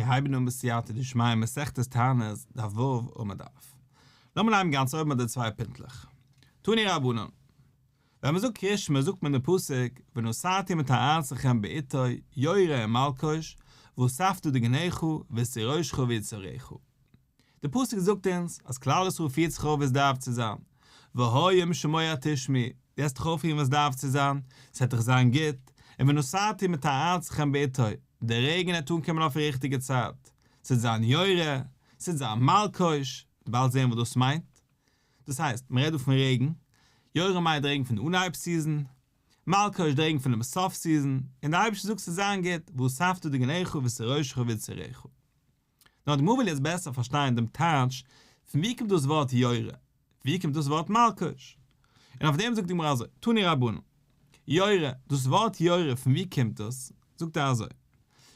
מיר הייבן אן בסייעתא דשמיא מסכת תענית, דף ו' עמוד א'. לאמיר הייבן גאנץ אויבן ביי די צוויי פינטלעך. תנו רבנן. ווען מען זאגט קריאת שמע זאגט מען די פסוק ונתתי מטר ארצכם בעתו יורה ומלקוש ואספת דגנך ותירושך ויצהרך. די פסוק זאגט אונז אז כלל ישראל פירט זיך אויף ווי עס דארף צו זיין, והיה אם שמוע תשמעו, דו וועסט דיך אויפפירן ווי עס דארף צו זיין, ס'וועט דיך זיין גוט, און ונתתי מטר ארצכם בעתו, דער רעגן וועט אנקומען אויפן ריכטיגע צייט, ס'וועט זיין יורה, ס'וועט זיין מלקוש, מ'וועט באלד זען וואס דאס מיינט. דאס הייסט, מ'רעדט דא פון רעגן, יורה מיינט רעגן פון די אנהייב season, מלקוש די רעגן פונעם סוף season, און דער אייבערשטער זאגט ס'וועט זיין גוט, ואספת דגנך ותירושך ויצהרך. נאר די גמרא וויל יעצט בעסער פארשטיין דעם טייטש פון ווי קומט דאס ווארט יורה, ווי קומט דאס ווארט מלקוש? און אויף דעם זאגט די גמרא אזוי, תנו רבנן, יורה, דאס ווארט יורה פון ווי קומט דאס? זאגט ער אזוי,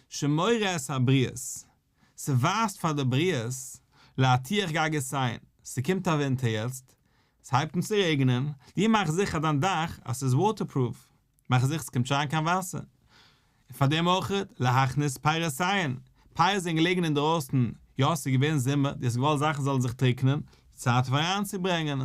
שמורה את הבריות, ס'ווייזט פאר די בריות, להטיח גגותיהן, ס'קומט א ווינטער יעצט, ס'הייבט אן צו רעגענען, דו מאך זיכער דיין דאך אז ס'איז waterproof, מאך זיכער ס'קומט נישט אריין קיין וואסער. און פאר דעם אויך, להכניס פירותיהן, פירות זענען געלעגן אינדרויסן, יא ס'איז געווען זומער, דו האסט געוואלט זאכן זאלן זיך טריקענען, צייט אויף אריינצוברענגען.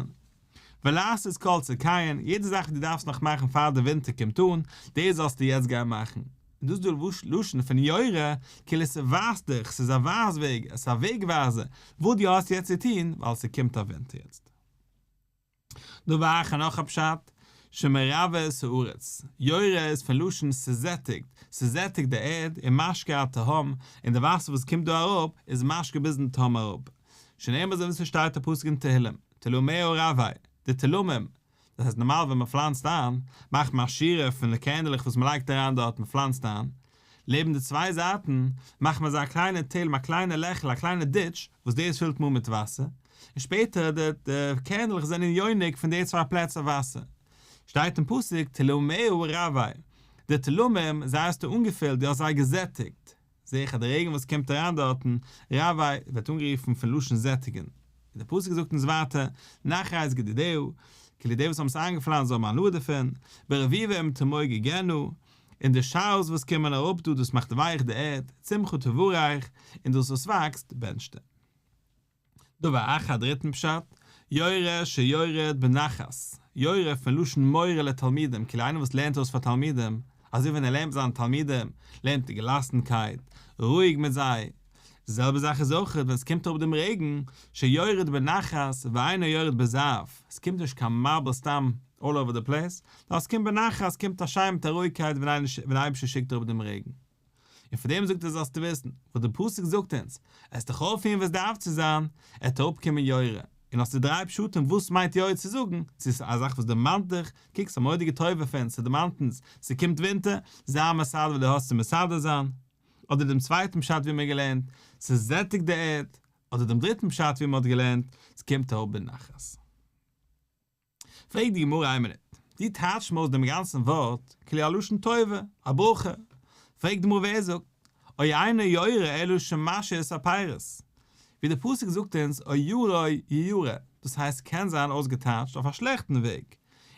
ולעשות כל צרכיהן, יעדע זאך וואס דו דארפסט נאך מאכן פאר די ווינטער קומט אן, דאס זאלסטו יעצט גיין מאכן. און דאס איז די לשון פון יורה, כאילו ס'ווייזט דיך, ס'איז א ווייז וועג, עס איז א וועג ווייזער, וואס דו האסט יעצט צו טון, ווייל ס'קומט א ווינטער יעצט. דבר אחר נאך א פשט, שמרווה את הארץ, יורה איז פון לשון ס'זעטיגט, ס'זעטיגט די ערד, און משקה התהום, און די וואסער וואס קומט דא אראפ, איז משקה ביזן תהום אראפ. שנאמר אזוי ווי ס'שטייט א פסוק אין תהלים, תאלמיה רווה, די תאלמים, דאס הייסט נארמאל ווען מ'פלאנצט איין, מאכט מען א שורה פון די קערנדלעך וואס מ'לייגט אריין דארט, מ'פלאנצט איין, לעבן די צוויי זייטן מאכט מען אזא קליינע תלם א קליינע לעכל א קליינע ditch וואס דאס פילט מען אן מיט וואסער, און שפעטער די קערנדלעך זענען יונק פון די צוויי פלעצער וואסער. שטייט אין פסוק תאלמיה רווה, די תאלמים זיי האסטו אנגעפילט דו האסט זיי געזעטיגט, זעה איך אז די רעגן וואס קומט אריין דארטן, רווה, ווערט אנגערופן פון לשון זעטיגן. און דער פסוק זאגט אונז ווייטער, נחת גדידיה, כאילו די וואס האבן עס איינגעפלאנצט זאלן האבן הנאה דערפון, ברביבים תמוגגנה, און די showers וואס קומען אראפ דא דאס מאכט ווייך די ערד, צמחה תברך, און דאס וואס וואקסט בענטשט ער. דבר אחר א דריטן פשט, יורה שיורד בנחת, יורה פון לשון מורה לתלמידים, כאילו איינער וואס לערנט אויס פאר תלמידים, אזוי ווען ער לערנט מיט זיינע תלמידים, לערנט ער געלאסנקייט, רואיג מיט זיי, די זעלבע זאך איז אויך ווען עס קומט אראפ דעם רעגן, שיורד בנחת ואינו יורד בזעף, עס קומט נישט קיין מבול סתם all over the place, נאר עס קומט בנחת, עס קומט א שיין מיט א רואיגקייט ווען דער אייבערשטער שיקט אראפ דעם רעגן. און פאר דעם זאגט ער זאלסטו וויסן, וואס דער פסוק זאגט אונז, עסט דיך אויפפירן ווי עס דארף צו זיין, עט אראפקומען יורה, און האסטו דריי פשטים וואס מיינט יורה צו זאגן, צו ס'איז א זאך וואס דערמאנט דיך, קוק ס'איז א מורא'דיגע טובה פון אונז, ס'דערמאנט אונז, ס'קומט ווינטער, זיי מסדר וואס דו האסט צו מסדר זיין. אדער דעם צווייטן פשט ווי מ'האט געלערנט, ס'זעטיגט די ערד, אדער דעם דריטן פשט ווי מ'האט געלערנט, ס'קומט אראפ בנחת. פרעגט די גמרא איין מינוט, דו טייטשט מיר אויס דעם גאנצן ווארט כאילו א לשון טובה, א ברכה, פרעגט די גמרא ווער זאגט, או אינו יורה אלא שמשהה את הפירות, ווי דער פסוק זאגט אונז או ירא יירא, דאס הייסט קען זיין אויסגעטייטשט אויף א שלעכטן וועג,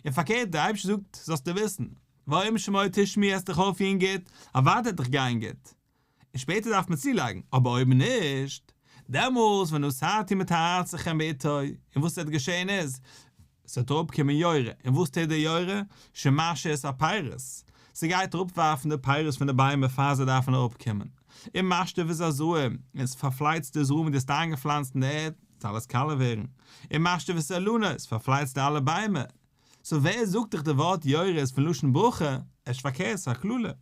און פארקערט דער אייבערשטער זאגט זאלסטו וויסן, והיה אם שמוע תשמעו עסט דיך אויפפירן גוט, אוודאי וועט דיך גיין גוט. און שפעטער דארף מען צולייגן, אבער אויב נישט, דעמאלס ונתתי מטר ארצכם בעתו, און וואס וועט געשען איז, ס'וועט אראפקומען יורה, און וואס טוט די יורה? שמשהה את הפירות, ס'גייט אראפווארפן די פירות פון די ביימער פאר זיי דארפן אראפקומען, ומשטיף את הזרעים, און ס'פארפלייצט די זרעים וואס דו האסט איינגעפלאנצט אין די ערד, ס'וועט אלעס קאלע ווערן, ומשטיף את האילנות, ס'פארפלייצט די אלע ביימער. so ווער זאגט דיך די ווארט יורה איז פון לשון ברכה, עס איז פארקערט ס'איז א קללה. און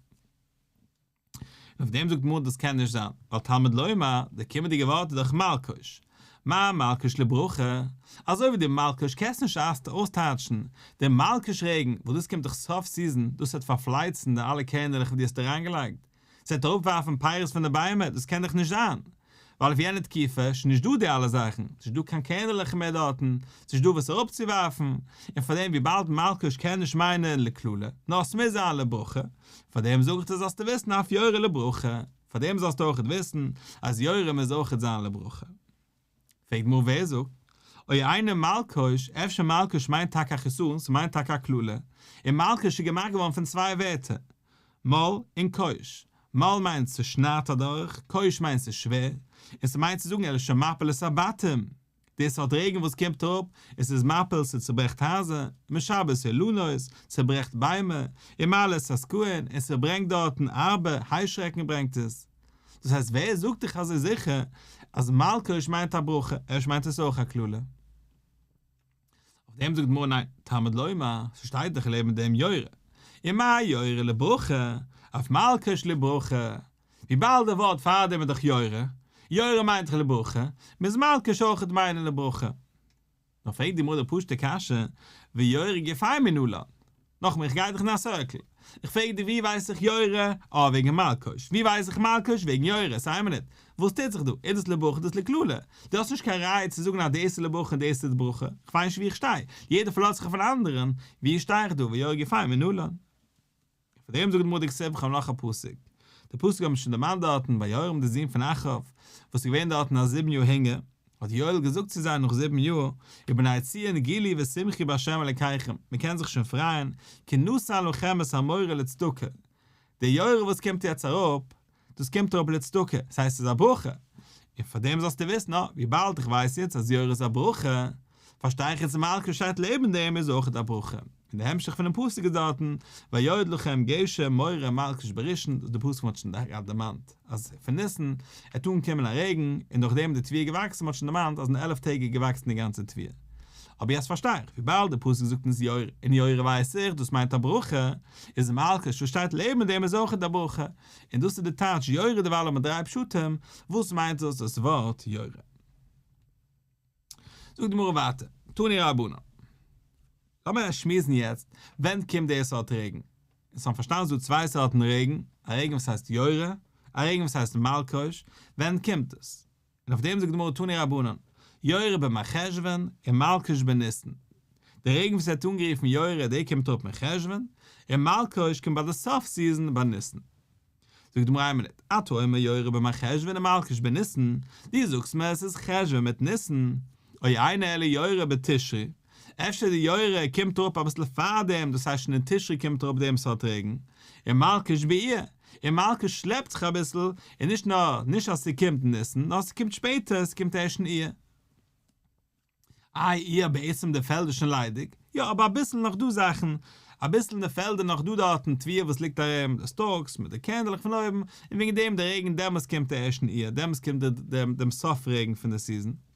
אויף דעם זאגט גמרא דאס קען נישט זיין, ווייל תלמוד לומר, די קומענדיגע ווארט איז דאך מלקוש. מה מלקוש לברכה? אזוי ווי די מלקוש קענסט נישט אויסטייטשן, די מלקוש רעגן, וואס דאס קומט דאך סוף season, דאס וועט פארפלייצן די אלע קערנדלעך וואס דו האסט אריינגעלייגט, ס'וועט אראפווארפן פירות פון די ביימער, דאס קען דאך נישט זיין, ווייל אויף יענע תקופה איז נישט דא די אלע זאכן, ס'נישט דא קיין קערנדלעך מער דארטן, ס'נישט דא וואס אראפצואווארפן, און פארדעם וויבאלד מלקוש קען נישט מיינען לקללה, נאר ס'מוז זיין לברכה, פארדעם זאג איך דיר זאלסטו וויסן אף יורה לברכה, פארדעם זאלסטו אויכעט וויסן אז יורה מוז אויכעט זיין לברכה. פרעגט גמרא ווער זאגט? או אינו מלקוש, אפשר מלקוש מיינט טאקע א חסרון, ס'מיינט טאקע א קללה, און מלקוש איז געמאכט געווארן פון צוויי ווערטער, מל און קוש. מל מיינט ס'שניידט אדורך, קוש מיינט ס'איז שווער, און ס'מיינט צו זאגן אלא שמפיל את הבתים, די סארט רעגן וואס קומט אראפ, און ס'איז מפיל ס'צוברעכט הייזער, משבר את האילנות, צוברעכט ביימער, ומעלה את הסקאין, און ס'ברענגט דארטן ארבה, היישרעקן ברענגט עס. דאס הייסט ווער זאגט דיך אזוי זיכער אז מלקוש מיינט א ברכה, אפשר מיינט עס אויך א קללה? אויף דעם זאגט די גמרא ניין, תלמוד לומר, ס'שטייט דאך לעבן דעם יורה, ומה יורה לברכה, אף מלקוש לברכה, וויבאלד די ווארט פאר דעם איז דאך יורה, יורה מיינט דאך לברכה, מוז מלקוש אויכעט מיינען לברכה. נאר פרעגט די גמרא די פשוט'ע קשיא, ויורה גופיה מנלן? נאכאמאל איך גיי דאך אין א סירקל, איך פרעג דיר ווי ווייס איך יורה? אה וועגן מלקוש, ווי ווייס איך מלקוש? וועגן יורה, סא איין מינוט, וואס טוט זיך דא? איז דאס לברכה איז דאס לקללה? דו האסט נישט קיין ראיה צו זאגן אז דאס איז לברכה און דאס איז לברכה, איך ווייס נישט ווי איך שטיי, יעדער פארלאזט זיך אויפן אנדערן, ווי שטיי איך דא ויורה גופיה מנלן? פאר דעם זאגט די גמרא דכתיב איך האב נאך א פסוק, די פסוק האט מען שוין דערמאנט דארטן ביי יהורם די זון פון אחאב, וואס איז געווען דארטן א זיבן יאר הונגער, האט יואל געזאגט צו זיי נאך זיבן יאר, ובני ציון גילו ושמחו בה' אלקיכם, מען קען זיך שוין פרייען, כי נתן לכם את המורה לצדקה, די יורה וואס קומט יעצט אראפ, דאס קומט אראפ לצדקה, עס הייסט ס'איז א ברכה, און פאר דעם זאלסטו וויסן, אה, וויבאלד איך ווייס יעצט אז יורה איז א ברכה, פארשטיי איך יעצט מלקוש שטייט לעבן דעם איז אויך א ברכה, און די המשך פונעם פסוק איז דארטן, וירד לכם גשם מורה מלקוש בראשון, דאס איז די פסוק וואס מ'האט שוין געהאט דערמאנט, אז פון ניסן עט אנקומען א רעגן, און דורך דעם איז די תבואה געוואקסן, מ'האט שוין דערמאנט אז אין 11 טעג איז געוואקסן די גאנצע תבואה. אבער יעצט פארשטיי איך, וויבאלד די פסוק זאגט אונז יורה, און יורה ווייס איך, דאס מיינט א ברכה, איז מלקוש וואס שטייט לעבן דעם איז אויך א ברכה, און דאס איז די טייטש יורה דערווייל האט מען דריי פשטים, וואס מיינט דאס דאס ווארט יורה? זאגט די גמרא ווייטער, תנו רבנן. לאמיר שמועסן יעצט, ווען קומט די סארט רעגן? אונז האבן פארשטאנען ס'איז דא צוויי סארטן רעגן, א רעגן וואס הייסט יורה, א רעגן וואס הייסט מלקוש, ווען קומט עס? און אויף דעם זאגט די גמרא תנו רבנן, יורה במרחשוון און מלקוש בניסן. די רעגן וואס ווערט אנגערופן יורה דער קומט אראפ אין חשוון, און מלקוש קומט ביי די סוף season ביי ניסן. זאגט די גמרא איין מינוט, אתה אומר יורה במרחשוון און מלקוש בניסן, דו זאגסט מיר עס איז חשוון מיט ניסן, או אינו אלא יורה בתשרי, אפשר די יורה קומט אראפ אביסל פארדעם, דאס הייסט שוין אין תשרי קומט אראפ דעם סארט רעגן, און מלקוש באייר, און מלקוש שלעפט זיך אביסל, און נישט נאר, נישט אז ס'קומט אין ניסן, נאר ס'קומט שפעטער, ס'קומט ערשט אין אייר. איי אייר בעצם די פעלד איז שוין ליידיג, יא אבער אביסל נאך דא זאכן, אביסל אין די פעלדער נאך דא דארטן תבואה וואס ליגט ארום, די stalks מיט די קערנדלעך פון אויבן, און וועגן דעם די רעגן דעמאלס קומט ערשט אין אייר, דעמאלס קומט די דעם סוף רעגן פון די season.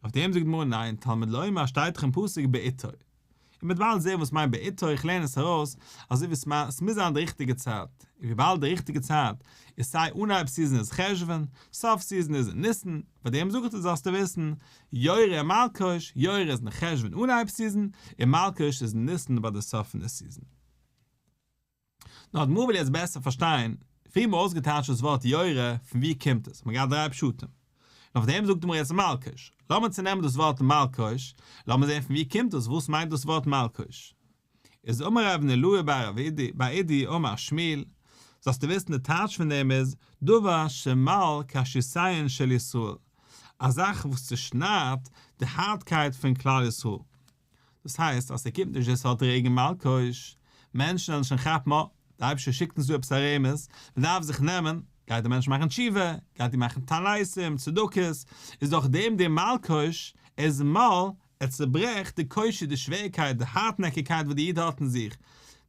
אויף דעם זאגט די גמרא ניין, תלמוד לומר שטייט דאך אין פסוק בעתו. און מ'וועט באלד זען וואס מיינט בעתו, איך לערן עס ארויס אזוי ווי ס'מוז זיין די ריכטיגע צייט, און וויבאלד די ריכטיגע צייט איז סיי אנהייב season איז חשוון, סוף season איז אין ניסן, פאר דעם זאג איך דיר זאלסטו וויסן, יורה מלקוש, יורה איז אין חשוון אנהייב season, און מלקוש איז אין ניסן ביי די סוף פון די season. נאר די גמרא וויל יעצט בעסער פארשטיין, פריער האבן מיר אויסגעטייטשט דאס ווארט יורה, פון וואו קומט עס? מ'האט געהאט דריי פשטים. און אויף דעם זאגט די גמרא יעצט מלקוש. לאמיר צונעמען דאס ווארט מלקוש, לאמיר זען פון וואו קומט דאס, וואס מיינט דאס ווארט מלקוש? איז אמר רב נהילאי בר אידי אמר שמואל, זאלסטו וויסן די טייטש פון דעם איז, דבר שמל קשיותיהן של ישראל, א זאך וואס צושניידט די הארטקייט פון כלל ישראל. דאס הייסט אז ס'קומט נישט די סארט רעגן מלקוש, מענטשן וועלן שוין כאפן אה, די אייבערשטער שיקט אונז דא עפעס א רמז, מען דארף זיך נעמען, גייט דער מענטש מאכן תשובה, גייט ער מאכן תעניתים, צדקות, איז דורך דעם דער מלקוש, ער איז מל, ער צוברעכט די קושי, די שווערקייט, די הארטנעקיגקייט וואס די איד האט אין זיך,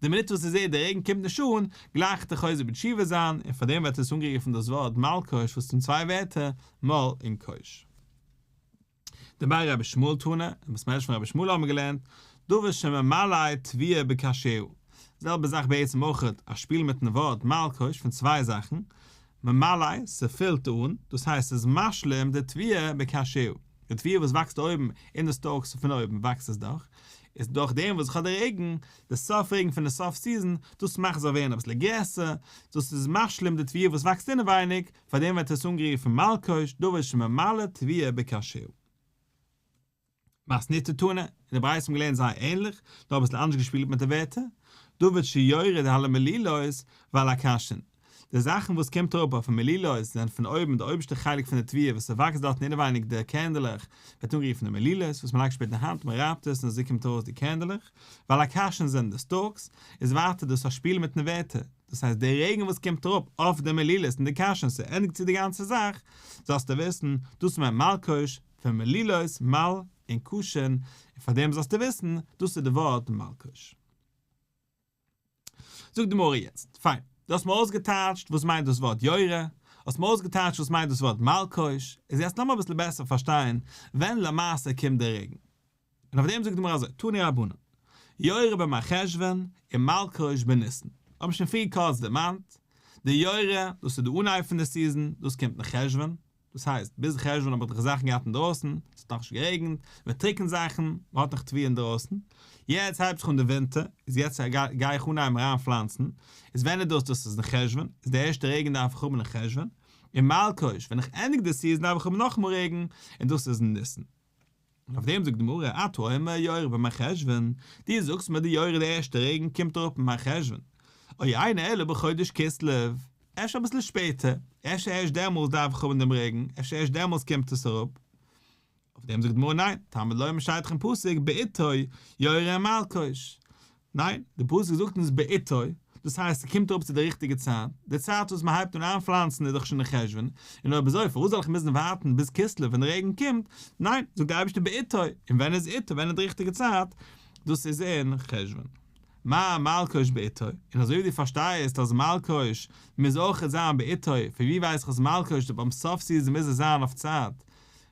די מינוט וואס ער זעט די רעגן קומט נישט אן, גלייך וועט ער חוזר בתשובה זיין, און פאר דעם ווערט עס אנגערופן דאס ווארט מלקוש וואס זענען צוויי ווערטער, מל און קוש. דבי רבי ישמעאל תנא, אין בית מדרש פון רבי ישמעאל האבן מיר געלערנט, דבר שממלא תבואה בקשיה. זעלבע זאך בעצם אויך א שפיל מיטן ווארט מלקוש פון צוויי זאכן, ממלא, ס'פילט אן, דאס הייסט ס'איז משלים די תבואה בקשיה, די תבואה וואס וואקסט אויבן אין די stalks פון אויבן וואקסט עס דאך, איז דורך דעם וואס איך האב די רעגן, די סוף רעגן פון די סוף season, דאס מאכט זאל ווערן אביסל גרעסער, דאס איז משלים די תבואה וואס וואקסט אינעווייניג, פאר דעם ווערט עס אנגערופן מלקוש, דבר שממלא תבואה בקשיה. מתניתא תנא, אין די ברייתא האבן געלערנט זייער ענליך, נאר אביסל אנדערש געשפילט מיט די ווערטער, דבר שיורד על המלילות ועל הקשין. די זאכן וואס קומט אראפ אויפן מלילות זענען פון אויבן די אויבערשטע חלק פון די תבואה וואס ס'וואקסט דארטן אינעווייניג די קערנדלעך ווערט אנגערופן די מלילות וואס מ'לייגט שפעטער אין האנט מ'רייבט עס און אזוי קומט ארויס די קערנדלעך, ועל הקשין זענען די stalks, איז ווייטער דאס א שפיל מיטן ווערטער. דאס הייסט די רעגן וואס קומט אראפ אויף די מלילות און די קשין, ס'ענדיגט צו די גאנצע זאך, זאלסטו וויסן, דאס מיינט מלקוש, פון מלילות, מל, און קשין, און פאר דעם זאלסטו וויסן, דאס איז די ווארט מלקוש. זאגט די גמרא יעצט, פיין, דו האסט מיר אויסגעטייטשט וואס מיינט דאס ווארט יורה, האסט מיר אויסגעטייטשט וואס מיינט דאס ווארט מלקוש, איז יעצט לאמיר אביסל בעסער פארשטיין ווען למעשה קומט דער רעגן. און אויף דעם זאגט די גמרא אזוי, תנו רבנן, יורה במרחשוון און מלקוש בניסן, האבן שוין פריער קורץ דערמאנט, די יורה, דאס איז די אנהייב פון די season, דאס קומט אין חשוון, דאס הייסט, ביז חשוון האב איך דאך זאכן געהאט אינדרויסן, עס האט נאכנישט גערעגנט, מען טריקנט זאכן, מען האט נאך תבואה אינדרויסן, יעצט הייבט זיך אן די ווינטער, איז יעצט גיי איך אנהייבן אריין פלאנצן, איז ווען איז דאס, דאס איז אין חשוון, איז די ערשטע רעגן דארף איך האבן אין חשוון, און מלקוש, ווען איך ענדיג די season דארף איך האבן נאכאמאל רעגן, און דאס איז אין ניסן. און אויף דעם זאגט די גמרא, אתה אומר יורה במרחשוון, דו זאגסט מיר די יורה די ערשטע רעגן קומט אראפ אין מרחשוון, או אינו אלא בחודש כסלו, אפשר אביסל שפעטער, אפשר ערשט דעמאלס דארף איך האבן דעם רעגן, אפשר ערשט דעמאלס קומט עס אראפ. אויף דעם זאגט די גמרא ניין, תלמוד לומר שטייט דאך אין פסוק בעתו יורה ומלקוש, ניין, די פסוק זאגט אונז בעתו, דאס הייסט ס'קומט אראפ צו די ריכטיגע צייט, די צייט וואס מ'הייבט אן איינפלאנצן איז דאך שוין אין חשוון, און אויב אזוי פארוואס זאל איך מוזן ווארטן ביז כסלו ווען די רעגן קומט, ניין, זאגט דער אייבערשטער בעתו, און ווען איז עתו, ווען איז די ריכטיגע צייט, דאס איז אין חשוון. מה מלקוש בעתו, און אזוי ווי דו פארשטייסט אז מלקוש מוז אויכעט זיין בעתו, פון ווי ווייס איך אז מלקוש ביים סוף season מוז עס זיין אויף צייט,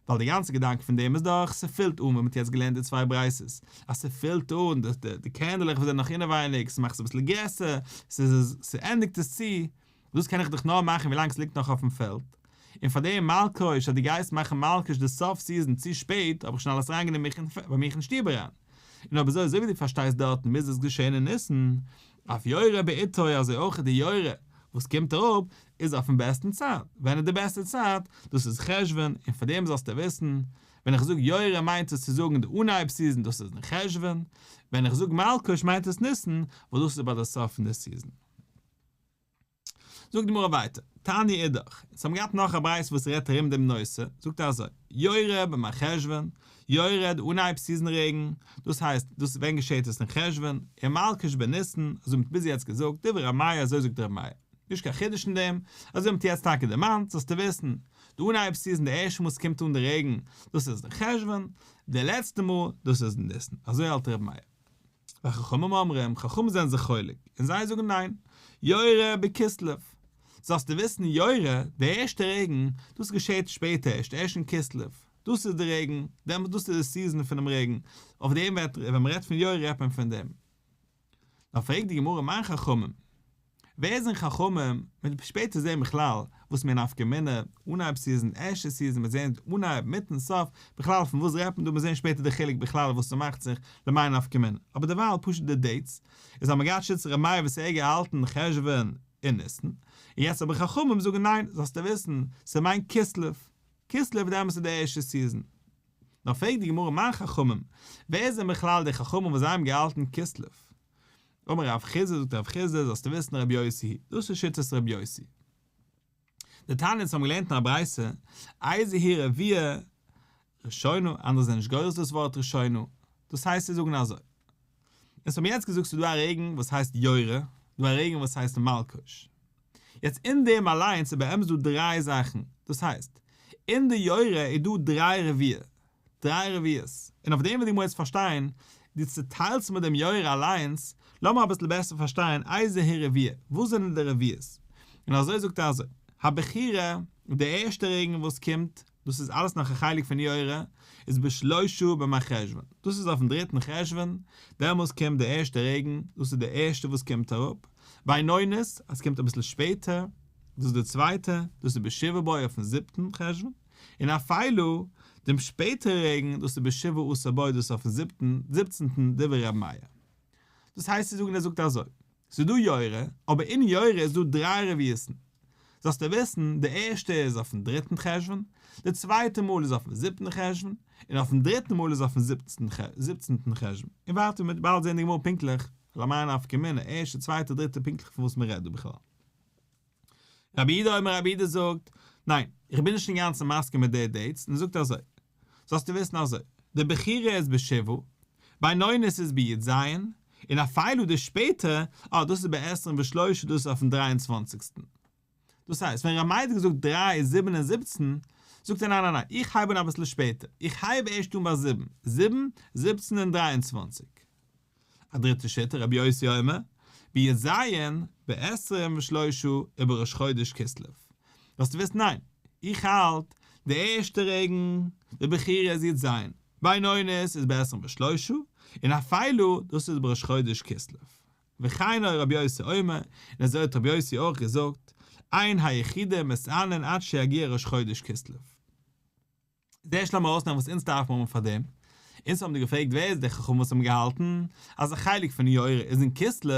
ווייל די גאנצע געדאנק פון דעם איז דאך, ס'פילט אן ווי מ'האט יעצט געלערנט די צוויי ברייתות, אז ס'פילט אן די קערנדלעך וואס זענען נאך אינעווייניג, ס'מאכט עס אביסל גרעסער, ס'ענדיגט עס צו, דאס קען איך דאך נאר מאכן ווילאנג ס'ליגט נאך אויפן פעלד. און פאר דעם מלקוש אז דו גייסט מאכן מלקוש די סוף season צו שפעט האב איך שוין אלעס אריינגענומען ביי מיך אין שטוב אריין. און אויב אזוי אזוי ווי דו פארשטייסט דארטן מוז עס געשען אין ניסן, אף יורה בעתו אזוי אויך די יורה וואס קומט אראפ איז אויפן בעסטן צייט, ווען איז די בעסטע צייט? דאס איז חשוון, און פאר דעם זאלסטו וויסן, ווען איך זאג יורה מיינט עס צו זאגן די אנהייב season דאס איז אין חשוון, ווען איך זאג מלקוש מיינט עס ניסן, וואס דאס איז ביי די סוף פון די season. זאגט די גמרא ווייטער, תניא אידך, אונז האבן געהאט נאך א ברייתא וואס רעדט ארום דעם נושא, זאגט ער אזוי, יורה במרחשוון, יורה די אנהייב season רעגן, דאס הייסט, דאס ווען געשעט עס אין חשוון, און מלקוש בניסן, אזוי מ'האט ביז יעצט געזאגט, דברי ר' מאיר אזוי זאגט ר' מאיר. נישט קיין חידוש אין דעם, אזוי מ'האט יעצט טאקע דערמאנט, זאלסטו וויסן, די אנהייב season די ערשטע מאל ס'קומט אן די רעגן, דאס איז אין חשוון, די לעצטע מאל, דאס איז אין ניסן, אזוי האלט ר' מאיר. וחכמים אומרים, חכמים זענען זיך חולק, און זיי זאגן ניין, יורה בכסלו. זאלסטו וויסן יורה, די ערשטע רעגן, דאס געשעט שפעטער ערשט, ערשט אין כסלו. דאס איז די רעגן, דעמאלט דאס איז די season פונעם רעגן, אויף דעם וועט, ווען מען רעדט פון יורה רעדט מען פון דעם. נאר פרעגט די גמרא מאן חכמים? ווער זענען חכמים? מען וועט שפעטער זען בכלל וואס מער נפקא מינה, אנהייב season, ערשטע season, מיר זען אנהייב, מיטן, סוף, בכלל פון וואס רעדט מען דא, מיר זען שפעטער די חילוק בכלל וואס ס'מאכט זיך למאי נפקא מינה, אבער דערווייל פשוט די dates, איז האט מען געהאט שיטת ר' מאיר וואס ער האט געהאלטן חשוון און ניסן, און יעצט אבער חכמים זאגן ניין, זאלסטו וויסן, ס'מיינט כסלו, כסלו דעמאלטס איז די ערשטע season. נאר פרעגט די גמרא מאן חכמים, ווער זענען בכלל די חכמים וואס זיי האבן געהאלטן כסלו? אמר רב חסדא זאגט רב חסדא זאלסטו וויסן רבי יוסי, דאס איז שיטת רבי יוסי. דתניא אונז האבן געלערנט אין א ברייתא, איזו היא רביעה ראשונה, אנדערע זענען נישט גורס דאס ווארט ראשונה, דאס הייסט צו זאגן אזוי. אונז האבן יעצט געזאגט ס'איז דא א רעגן וואס הייסט יורה, דא א רעגן וואס הייסט מלקוש. יעצט אין דעם אליינס איז באמת דא דריי זאכן, דאס הייסט, אין די יורה איז דא דריי רביעה, דריי רביעות, און אויף דעם וועט די גמרא יעצט פארשטיין, דו צוטיילסט מיט דעם יורה אליינס, לאמיר אביסל בעסער פארשטיין איזו היא רביעה, וואס זענען די רביעות? און אזוי זאגט ער אזוי, הבכירה, די ערשטע רעגן וואס קומט, דאס איז אלעס נאך א חלק פון יורה, איז בשלושה במרחשוון, דאס איז אויפן דריטן חשוון, דעמאלס קומט די ערשטע רעגן, דאס איז די ערשטע וואס קומט אראפ, בינונית, אז ס'קומט אביסל שפעטער, דאס איז די צווייטע, דאס איז בשבעה בו אויפן זיבטן חשוון, און אפילה, דעם שפעטערע רעגן, דאס איז בשבעה עשר בו, דאס איז אויפן זיבטן, זיבצנטן, דברי ר' מאיר. דאס הייסט צו זאגן ער זאגט אזוי, ס'איז דא יורה, אבער אין יורה איז דא דריי רביעות'ן. זאלסטו וויסן, די ערשטע איז אויפן דריטן חשוון, די צווייטע מאל איז אויפן זיבטן חשוון, און אויפן דריטן מאל איז אויפן זיבצנטן חשוון. און ווייטער מ'וועט באלד זען די גמרא פונקטליך, למאי נפקא מינה, ערשטע, צווייטע, דריטע, פונקטליך פון וואס מ'רעדט דא בכלל. רבי יהודה אומר רבי יהודה זאגט, ניין, איך בין נישט אינגאנצן מסכים מיט די dates, און ער זאגט אזוי, זאלסטו וויסן אזוי, די בכירה איז בשבעה, בינונית איז בי"ז, און אפילה די שפעטע, אה דאס איז בעשרים ושלושה דאס איז אויפן דריי און צוואנציגסטן. דאס הייסט ווען ר' מאיר האט געזאגט דריי, זיבן און זיבצן, זאגט ער ניין ניין ניין, איך הייב אן אביסל שפעטער, איך הייב ערשט אן ביי זיבן, זיבן, זיבצן און דריי און צוואנציג. א דריטע שיטה, רבי יוסי אומר, בי"ז, בעשרים ושלושה ובראש חודש כסלו. זאלסטו וויסן ניין, איך האלט, די ערשטע רעגן, די בכירה איז י"ז, בינונית איז בעשרים ושלושה, און אפילה, דאס איז בראש חודש כסלו. וכן היה רבי יוסי אומר, און אזוי האט רבי יוסי אויך געזאגט, אין היחידים מתענין עד שיגיע ראש חודש כסלו. איז ערשט לאמיר ארויסנעמען וואס אונז דארפן האבן פאר דעם. אונז האבן דיר געפרעגט ווער איז די חכמים וואס האבן געהאלטן אז א חלק פון יורה איז אין כסלו,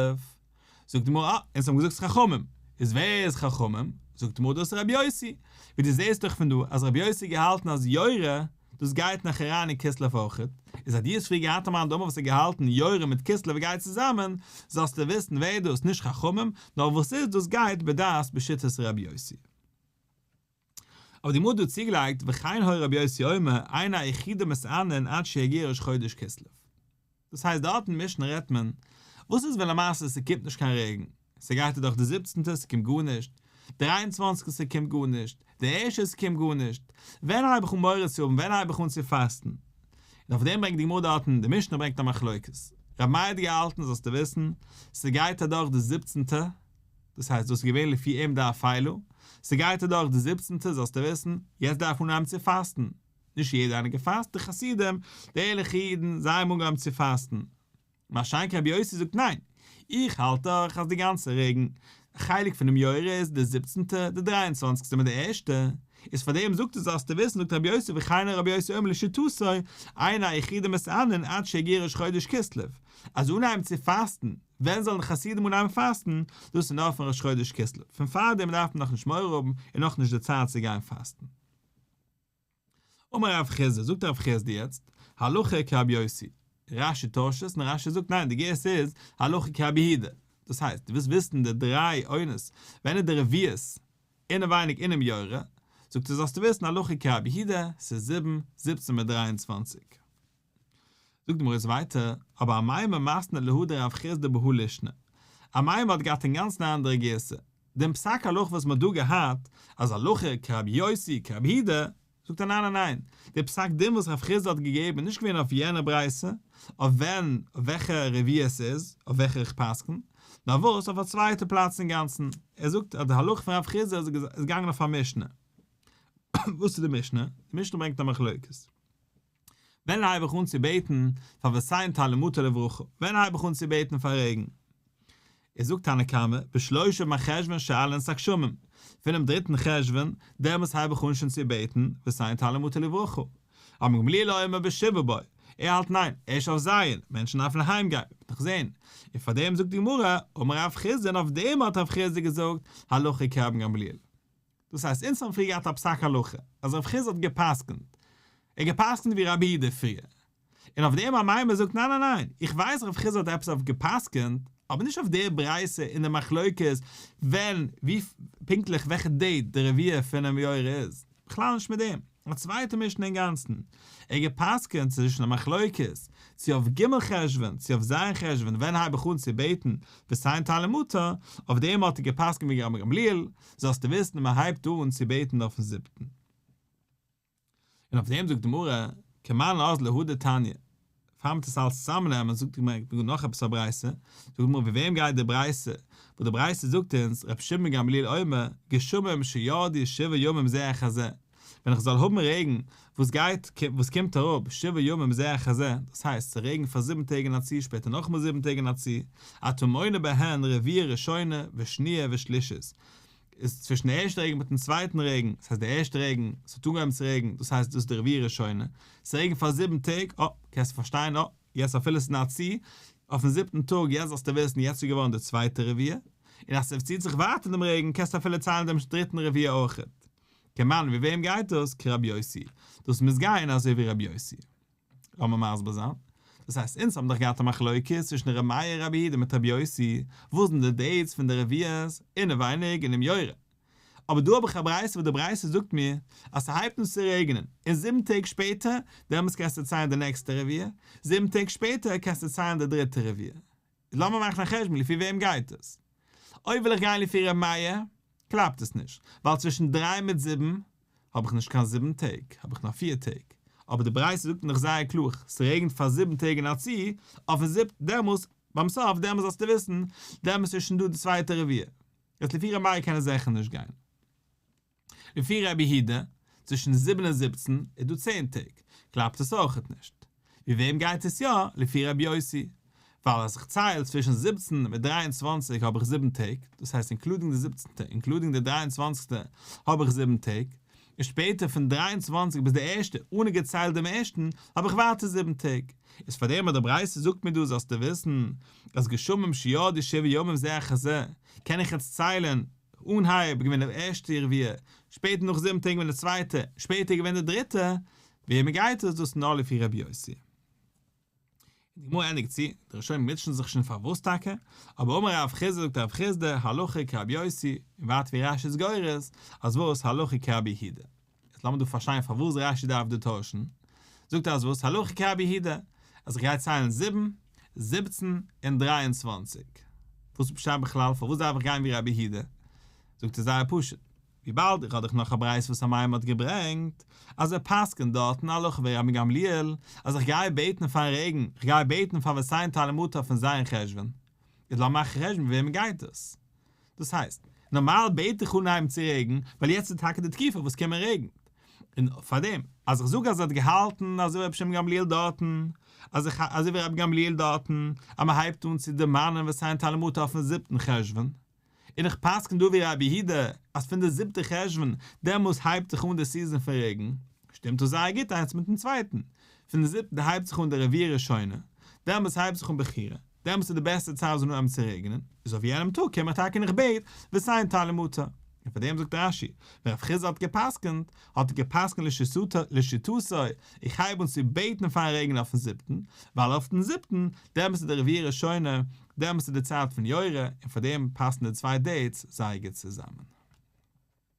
זאגט די גמרא אה, אונז האבן געזאגט ס'איז חכמים, איז ווער איז חכמים? זאגט די גמרא דאס איז רבי יוסי, ווי דו זעסט דאך פון דא אז רבי יוסי האט געהאלטן אז יורה דאס גייט נאך אריין אין כסלו אויכעט, איז אז דו האסט פריער געהאט א מאן דאמר וואס האט געהאלטן יורה מיט כסלו גייט צוזאמען, זאלסטו וויסן ווער איז דאס, נישט חכמים, נאר וואס איז דאס גייט בדעת בשיטת רבי יוסי. אבער די גמרא האט דא צוגעלייגט וכן היה רבי יוסי אומר אין היחידים מתענין עד שיגיע ראש חודש כסלו. דאס הייסט דארט אין משנה רעדט מען וואס איז ווען למעשה ס'קומט נישט קיין רעגן, ס'גייט אדורך די זיבצנטע ס'קומט גארנישט, דריי און צוואנציגסטע ס'קומט גארנישט, די ערשטע ס'קומט גארנישט, ווען הייב איך אן מורא צו האבן ווען הייב איך אן צו פאסטן? און אויף דעם ברענגט די גמרא דארטן, די משנה ברענגט א מחלוקת, רבי מאיר האט געהאלטן זאלסטו וויסן, ס'גייט אדורך די זיבצנטע, דאס הייסט דאס איז געווען לפי אים די אפילה, ס'גייט אדורך די זיבצנטע זאלסטו וויסן, יעצט דארף מען אנהייבן צו פאסטן, נישט יעדער איינער געפאסט, די חסידים, די ערליכע אידן, זיי האבן אנגעהויבן צו פאסטן. מה שאין כן רבי יוסי זאגט ניין, איך האלט דאך אז די גאנצע רעגן חלק פונעם יורה איז די זיבצנטע, די דריי און צוואנציגסטע מיט די ערשטע, איז פאר דעם זאגט ער זאלסטו וויסן זאגט רבי יוסי וכן היה רבי יוסי אומר לשיטתו אין היחידים מתענין עד שיגיע ראש חודש כסלו, אז אנהייבן צו פאסטן ווען זאלן די חסידים אנהייבן פאסטן? דאס איז נאר פון ראש חודש כסלו, פון פארדעם דארף מען נאכנישט מורא האבן און נאכנישט די צייט צו גיין פאסטן. אמר רב חסדא, זאגט רב חסדא יעצט, הלכה כרבי יוסי, רש"י טוישט עס און רש"י זאגט ניין די גירסא איז הלכה כרבי יהודה, דאס הייסט דו ווילסט וויסן די דריי עונות ווען איז די רביעית אינעווייניג אינעם יורה, זאגט ער זאלסטו וויסן הלכה כרבי יהודה, ס'איז זיבן, זיבצן מיט דריי און צוואנציג. זאגט די גמרא יעצט ווייטער, אבער אמימר מתני להא דרב חסדא בהא לישנא, אמימר האט געהאט אינגאנצן א אנדערע גירסא, דעם פסק הלכה וואס מ'האט דא געהאט, אז הלכה כרבי יוסי כרבי יהודה, זאגט ער ניין ניין ניין, דער פסק דין וואס רב חסדא האט געגעבן איז נישט געווען אויף יענע ברייתא, אויף ווען, אויף וועלכע רביעה עס איז, אויף וועלכע איך פסק'ן, נאר וואס אויף א צווייטע פלאץ אינגאנצן, ער זאגט אז די הלכה פון רב חסדא איז געגאנגען אויף א משנה. וואס איז די משנה? די משנה ברענגט א מחלוקת. ווען הייב איך אן צו בעטן פאר ותן טל ומטר לברכה? ווען הייב איך אן צו בעטן פאר רעגן? איז זאגט תנא קמא, בשלושה מרחשוון שואלין את הגשמים, פונעם דריטן חשוון, דעמאלס הייב איך אן שוין צו בעטן ותן טל ומטר לברכה. רבן גמליאל אומר בשבעה בו, ער האלט ניין, ערשט אויף ז', מענטשן דארפן אהיים גיין, מ'וועט נאך זען. און פאר דעם זאגט די גמרא, אמר רב חסדא און אויף דעם האט רב חסדא געזאגט, הלכה כרבן גמליאל. דאס הייסט אונז האבן פריער געהאט א פסק הלכה אז רב חסדא האט גע'פסק'נט, ער האט גע'פסק'נט ווי רבי יהודה פריער, און אויף דעם אמימר זאגט ניין ניין ניין, איך ווייס רב חסדא האט עפעס אויף גע'פסק'נט, אבער נישט אויף די ברייתא אין די מחלוקת ווען ווי פונקטליך וועלכע date די רביעה פונעם יורה איז, בכלל נישט מיט דעם, א צווייטע משנה אינגאנצן, ער האט גע'פסק'נט צווישן א מחלוקת צו אויף ג' חשוון צו אויף ז' חשוון ווען הייב איך אן צו בעטן ותן טל ומטר, אויף דעם האט ער גע'פסק'נט ווי רבן גמליאל, זאלסטו וויסן מען הייבט אן צו בעטן אויפן זיבטן. און אויף דעם זאגט די גמרא, כמאן אזלא הא דתניא, פאר מ'טוט עס אלץ צוזאמנעמען זאגט די גמרא נאך עפעס א ברייתא, זאגט די גמרא ווי וועם גייט די ברייתא, וואס די ברייתא זאגט אונז, רבי שמעון גמליאל אומר, גשמים שירדו שבעה ימים זה אחר זה, ווען איך זאל האבן רעגן וואס גייט וואס קומט אראפ שבעה ימים זה אחר זה, דאס הייסט ס'רעגנט פאר זיבן טעג אין א צי שפעטער נאכאמאל זיבן טעג אין א צי, אתה מונה בהן רביעה ראשונה ושניה ושלישית, איז צווישן די ערשטע רעגן מיטן צווייטן רעגן, דאס הייסט די ערשטע רעגן, ס'האט אנגעהויבן צו רעגן, דאס הייסט דאס איז די רביעה ראשונה, ס'רעגנט פאר זיבן טעג, אה, קענסט פארשטיין, אה, יעצט אפילו ס'איז אין א צי, אויפן זיבטן טאג, יעצט זאלסטו וויסן, יעצט איז געווארן די צווייטע רביעה, און אז ס'ציט זיך ווייטער דעם רעגן, קענסטו אפילו ציילן דעם דריטן רביעה אויכעט. כמאן ווי וועם גייט דאס? כרבי יוסי. דאס מוז גיין אזוי ווי רבי יוסי. לאמיר מסביר זיין. דאס הייסט אונז האבן דאך געהאט א מחלוקת צווישן רבי מאיר רבי יהודה מיט רבי יוסי, וואס זענען די dates פון די רביעות, אינעווייניג אינעם יורה. אבער דא האב איך א ברייתא וואס די ברייתא זאגט מיר אז ס'הייבט אן צו רעגענען, און זיבן טעג שפעטער, דעמאלטס קענסטו ציילן די נעקסטע רביעה, זיבן טעג שפעטער קענסטו ציילן די דריטע רביעה. איז לאמיר מאכן א חשבון לפי וועם גייט עס. אויב וויל איך גיין לפי ר' מאיר, קלאפט עס נישט, ווייל צווישן דריי מיט זיבן האב איך נישט קיין זיבן טעג, האב איך נאר פיר טעג. אבער די ברייתא זאגט מיר דאך זייער קלאר, ס'רעגנט פאר זיבן טעג אין א צי, אויפן זיבטן, דעמאלס, ביים סוף, דעמאלס זאלסטו וויסן, דעמאלס איז שוין דא די צווייטע רביעה. יעצט לפי ר' מאיר קען עס זיכער נישט גיין. לפי רבי יהודה, צווישן זיבן און 17 איז דא 10 טעג, קלאפט עס אויכעט נישט. ווי וועם גייט עס יא? לפי רבי יוסי. ווייל אז איך צייל צווישן 17 מיט 23 האב איך 7 טעג, דאס הייסט including די 17'טע, including די 23'טע, האב איך 7 טעג. און שפעטער פון 23 ביז די ערשטע, אן געציילט דעם ערשטן, האב איך ווייטער 7 טעג. איז פאר דעם אז די ברייתא זאגט מיר דא זאלסטו וויסן, אז גשמים שירדו שבעה ימים זה אחר זה, קען איך יעצט ציילן, אנהייב געווען די ערשטע רביעה, שפעטער נאך זיבן טעג געווען די צווייטע, שפעטער געווען די דריטע, וועמען גייט עס דאס נאר לפי רבי יוסי. און די גמרא ענדיגט צו, די ראשונים מוטשען זיך שוין פארוואס טאקע, אבער אמר רב חסדא זאגט רב חסדא, הלכה כרבי יוסי, און ווייטער ווי רש"י איז גורס, אז וואס הלכה כרבי יהודה. יעצט לאמיר דא פארשטיין פארוואס רש"י דארף דא טוישן, זאגט ער אז וואס הלכה כרבי יהודה, אז איך גיי ציילן זיבן, 17 און 23. וואס איז פשט בכלל פארוואס דארף איך גיין ווי רבי יהודה? זאגט ער זייער פשוט, וויבאלד איך האב דאך נאך א ברייתא וואס אמימר האט געברענגט, אז ער פסק'נט דארטן הלכה ווי רבי גמליאל, אז איך גיי בעטן פארן רעגן, איך גיי בעטן פאר ותן טל ומטר פון ז' חשוון. איז לאמיר מאכן חשבון ווי וועמען גייט עס. דאס הייסט, נארמאל בעט איך אנהייבן צו רעגן, ווייל יעצט איז טאקע די תקופה וואס קומען רעגנט. און פארדעם, אז איך זאג אז ער האט געהאלטן אזוי ווי רבי שמעון גמליאל דארטן, אז איך אזוי ווי רבי גמליאל דארטן, אז מען הייבט אן צו דערמאנען ותן טל ומטר אויפן זיבטן חשוון, און איך פסק'ן דא ווי רבי יהודה, אז פון די זיבטע חשוון, דעמאלס הייבט זיך אן די season פון רעגן, שטימט דאס זייער גוט איינס מיטן צווייטן. פון די זיבטע הייבט זיך אן די רביעה ראשונה, דעמאלס הייבט זיך אן בחירה, דעמאלס איז די בעסטע צייט זאל אנהייבן צו רעגענען, איז אויף יענעם טאג קום איך טאקע און איך בעט, ותן טל ומטר. און פאר דעם זאגט רש"י, ווען רב חסדא האט גע'פסק'נט, האט ער גע'פסק'נט לשיטתו, איך הייב אן צו בעטן פארן רעגן אויפן זיבטן, ווייל אויף דעם זיבטן, דעמאלס איז די רביעה ראשונה, דעמאלס איז די צייט פון יורה, און פאר דעם פאסן די צוויי dates זייער גוט צוזאמען.